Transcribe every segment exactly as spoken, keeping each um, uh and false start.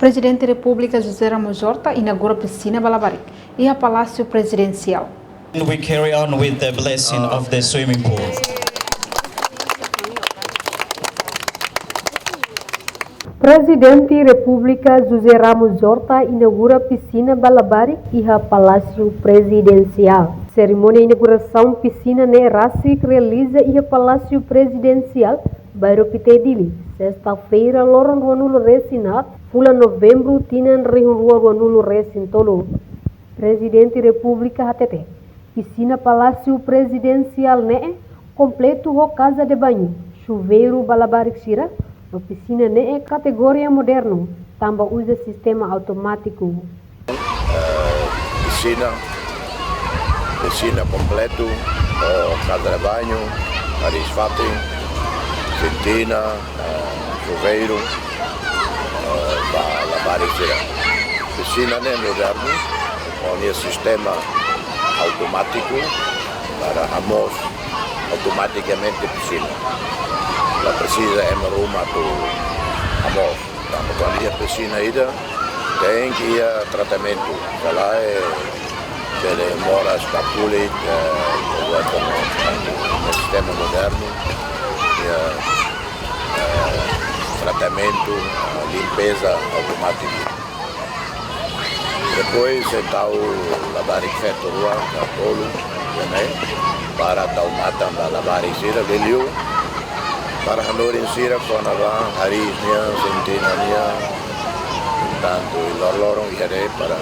Prezidente Repúblika José Ramos Horta inaugura pisina ba labarik iha Palásiu Prezidensiál. We carry on with the blessing of the swimming pool. Prezidente Repúblika José Ramos Horta inaugura pisina ba labarik iha Palásiu Prezidensiál. Serimónia inaugurasaun pisina ne'e rasik realiza iha Palásiu Prezidensiál, Bairro Pité, Dili, sesta-feira, loron ruanulu resin haat, fulan Novembru, tinan rihun rua ruanulu resin tolu. Prezidente Repúblika hatete, pisina Palásiu Prezidensiál ne'e kompletu ho casa de banho, xuveiru ba labarik sira, no pisina ne'e kategoria modernu, tanba uza sistema automátiku. Eh, pisina, pisina kompletu, eh, casa de banho, hariis-fatin, sintina, eh, xuveiru, eh, ba labarik sira. Pisina ne'e modernu, ho nia sistema automátiku para hamoos automatikamente pisina. La presiza ema ruma atu hamoos. Tanba kuandu iha pisina ida, tenke iha tratamentu. Kala e bele moras ba kulit, eh, buat no sistema modernu, iha, eh, tratamentu, eh, limpeza automátiku. Depois, eh, tau labarik feto rua, ka tolu, ne'e, para tau matan ba labarik sira, liuliu para hanorin sira kona-ba hariis nian, sintina nian, tantu i loroloron iha ne'e para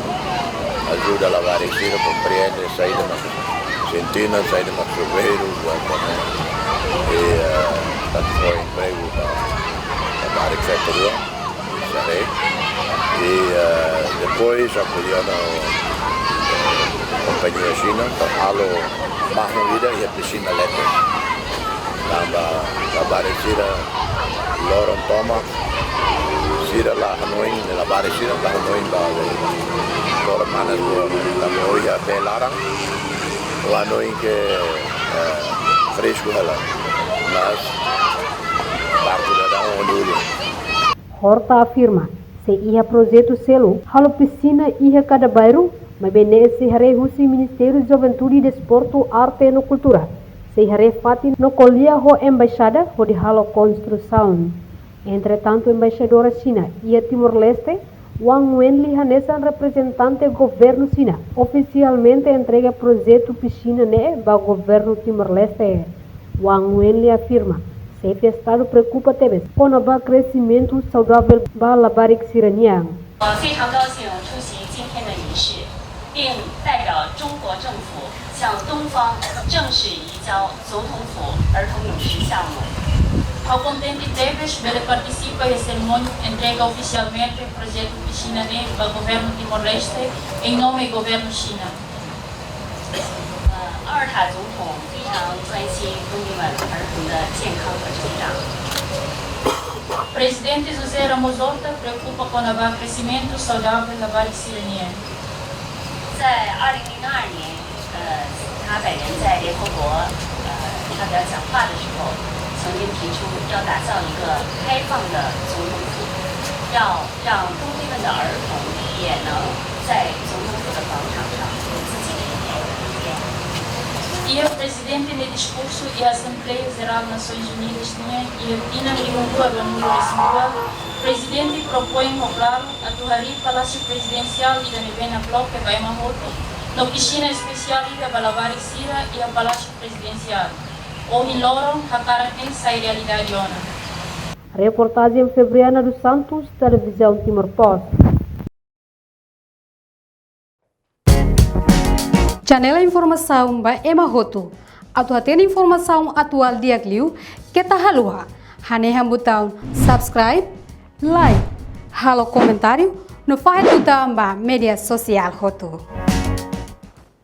ajuda labarik sira komprende saida mak sintina, saida mak xuveiru, buat ne'e. I, eh, tantu fó empregu ba labarik feto rua, sare. I, eh, depois akolla ona, eh, kompañia Xina, para halo mahon ida iha pisina leten. Tanba labarik sira loron tomak, sira la hanoin, labarik sira la hanoin ba loron manas rua. Tanba ohin iha bee laran, ha'u hanoin ke, eh, fresku hela. Mas barku daudaun ulun. Horta afirma, sei iha projetu seluk halo pisina iha kada bairru, maibé ne'e sei haree husi Ministériu Juventude, Desportu, Arte no Kultura. Sei haree fatin no ko'alia ho embaixada hodi halo konstrusaun. Entretantu, embaixadora Xina iha Timor-Leste, Wang Wenli, hanesan reprezentante governu Xina, ofisialmente entrega projetu pisina ne'e ba governu Timor-Leste. Wang Wenli afirma, xefe Estadu preokupa tebes kona-ba kresimentu saudavel ba labarik sira-nian. 我非常高兴出席今天的仪式，并代表中国政府向东方正式移交总统府儿童泳池项目。Ha'u kontente tebes bele partisipa iha serimónia entrega ofisialmente projetu pisina ne'e ba governu Timor-Leste, em nome governu Xina. 呃，阿尔塔总统非常关心东帝汶儿童的健康和成长。Prezidente José Ramos Horta preokupa kona-ba kresimentu saudavel labarik sira-nian. 在二零零二年，呃，他本人在联合国，呃，发表讲话的时候，曾经提出要打造一个开放的总统府，要让东帝汶的儿童也能在总统府的广场上有自己的一片天地。Iha Prezidente nia diskursu iha Asembleia Jerál Nasoins Unidas nian iha tinan rihun rua ruanulu resin rua, Prezidente propoin ho klaru atu harii Palásiu Prezidensiál ida ne'ebé nakloke ba ema hotu, no pisina espesiál ida ba labarik sira iha Palásiu Prezidensiál. Ohin loron hakarak ne'e sai realidade ona. Reportajen Febriana dos Santos, Televizaun Timor Post. Janela informasaun ba ema hotu. Atu hatene informasaun atuál di'ak liu, keta haluha hanehan butaun subscribe, like, halo komentáriu, no fahe tutan ba média sosiál hotu.